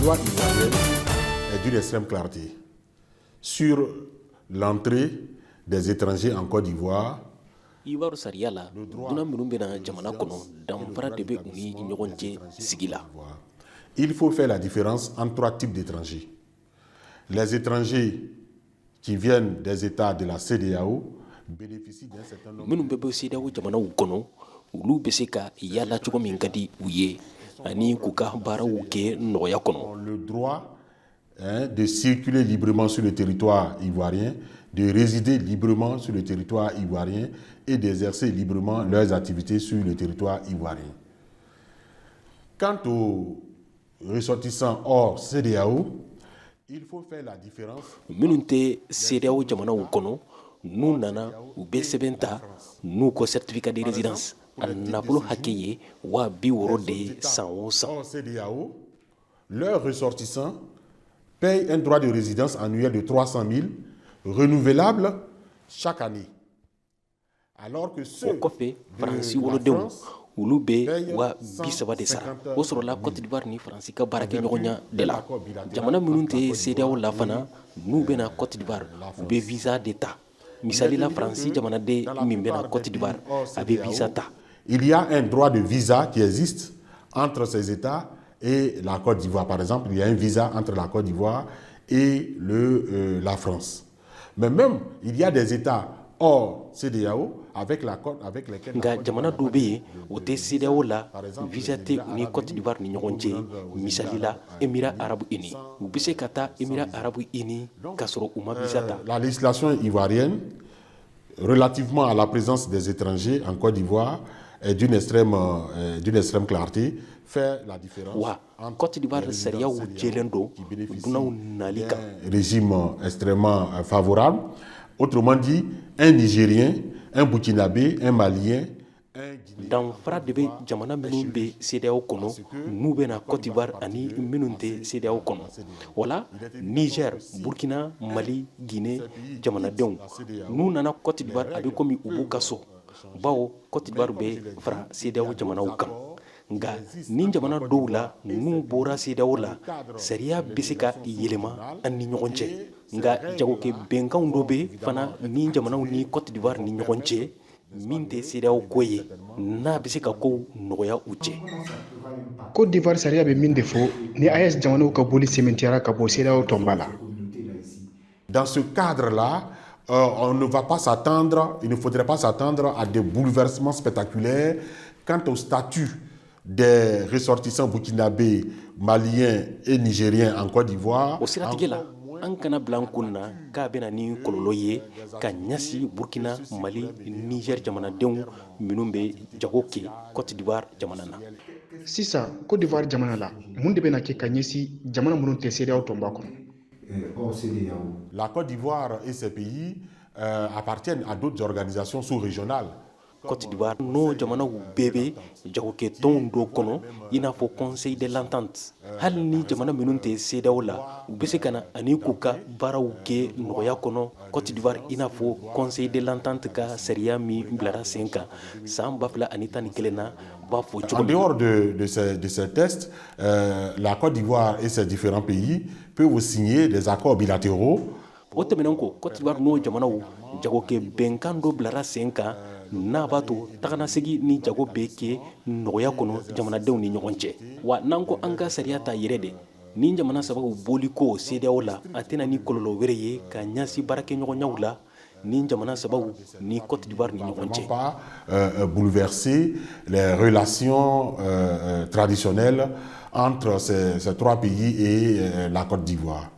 Loi ivoirienne est d'une extrême clarté sur l'entrée des étrangers en Côte d'Ivoire. Ivoire sariya la, dunan minnu bɛna jamana kɔnɔ, danfara de bɛ u ni ɲɔgɔn cɛ sigi la. Il faut faire la différence entre trois types d'étrangers. Les étrangers qui viennent des États de la CEDEAO bénéficient d'un certain nombre Minnu bɛ bɔ CEDEAO jamanaw kɔnɔ, olu bɛ se ka yaala cogo min ka di u ye ani k'u ka baaraw kɛ nɔgɔya kɔnɔ. Ont le droit, hein, de circuler librement sur le territoire ivoirien, de résider librement sur le territoire ivoirien et d'exercer librement leurs activités sur le territoire ivoirien. Quant aux ressortissants hors CEDEAO, il faut faire la différence. Minnu tɛ CEDEAO jamanaw kɔnɔ, n'u nana, u bɛ sɛbɛn ta n'u ko certificat de résidence. A nafolo hakɛ ye 60 000 de ye san o san. Hors CEDEAO, leurs ressortissants payent un droit de résidence annuel de 300 000, renouvelable chaque année. Alors que ceux O kɔfɛ, Faransi wolodenw, olu bɛ 30 000 de sara. O sɔrɔla Cote d'Ivoire ni Faransi ka baarakɛɲɔgɔnya de la. Jamana minnu tɛ CEDEAO la fana, n'u bɛna Cote d'Ivoire, u bɛ visa de ta. Misali la, Faransi jamanaden min bɛna Cote d'Ivoire, a bɛ visa ta. Il y a un droit de visa qui existe entre ces États et la Côte d'Ivoire. Par exemple, il y a un visa entre la Côte d'Ivoire et la France. Mais même, il y a des États hors CEDEAO avec lesquels Nka jamana dɔw bɛ yen, o tɛ CEDEAO la, visa tɛ u ni Cote d'Ivoire ni ɲɔgɔn cɛ. Misali la, Émirats arabes unis, u bɛ se ka taa Émirats arabes unis k'a sɔrɔ u ma visa ta. La législation ivoirienne relativement à la présence des étrangers en Côte d'Ivoire est d'une extrême clarté, fait la différence. Wa Côte d'Ivoire sariyaw jɛlen don dunanw nali kan. Régime extrêmement favorable. Autrement dit, un Nigérien, un Burkinabé, un Malien, Danfara de bɛ jamana minnu bɛ CEDEAO kɔnɔ n'u bɛna Côte d'Ivoire ani minnu tɛ CEDEAO kɔnɔ. Wala Niger, Burkina, Mali, Guinée jamanadenw, n'u nana Côte d'Ivoire, a bɛ komi u b'u ka so, bawo Côte d'Ivoire bɛ fara CEDEAO jamanaw kan. Nka ni jamana dɔw la, n'u bɔra CEDEAO la, sariya bɛ se ka yɛlɛma an ni ɲɔgɔn cɛ. Nka jagokɛ bɛnkanw dɔ bɛ fana ni jamanaw ni Côte d'Ivoire ni ɲɔgɔn cɛ, min tɛ CEDEAO ko ye, n'a bɛ se ka kow nɔgɔya u cɛ. Côte d'Ivoire sariya bɛ min de fɔ ni AES jamanaw ka boli sɛmɛntiyara ka bɔ CEDEAO tɔnba la? Dans ce cadre-là, on ne va pas s'attendre, il ne faudrait pas s'attendre à des bouleversements spectaculaires quant au statut des ressortissants burkinabés, maliens et nigériens en Côte d'Ivoire. O siratigɛ la, an kana bila an kun na k'a bɛna ni kɔlɔlɔ ye ka ɲɛsin Burkina, Mali, Niger jamanadenw minnu bɛ jago kɛ Côte d'Ivoire jamana na. Sisan, Côte d'Ivoire jamana la, mun de bɛna kɛ ka ɲɛsin jamana minnu tɛ CEDEAO tɔnba kɔnɔ? La Côte d'Ivoire et ses pays appartiennent à d'autres organisations sous-régionales. Côte d'Ivoire n'o jamanaw bɛɛ bɛ jagokɛtɔnw dɔ kɔnɔ, i n'a fɔ Conseil de l'Entente. Hali ni jamana minnu tɛ CEDEAO la, u bɛ se ka na ani k'u ka baaraw kɛ nɔgɔya kɔnɔ Côte d'Ivoire, i n'a fɔ Conseil de l'Entente ka sariya min bilara sen kan san 2011 na b'a fɔ cogo En dehors de ces textes, la Côte d'Ivoire et ses différents pays peuvent signer des accords bilatéraux. O tɛmɛnen kɔ, Côte d'Ivoire n'o jamanaw, jagokɛ bɛnkan dɔ bilara sen kan n'a b'a to taganasegi ni jago bɛ kɛ nɔgɔya kɔnɔ jamanadenw ni ɲɔgɔn cɛ. Wa n'an ko an ka sariya ta yɛrɛ de, ni jamana sabaw boli ko CEDEAO la, a tɛna ni kɔlɔlɔ wɛrɛ ye ka ɲɛsin baarakɛɲɔgɔnyaw la ni jamana sabaw ni Côte d'Ivoire ni ɲɔgɔn cɛ. Pas bouleverser les relations traditionnelles entre ces trois pays et la Côte d'Ivoire.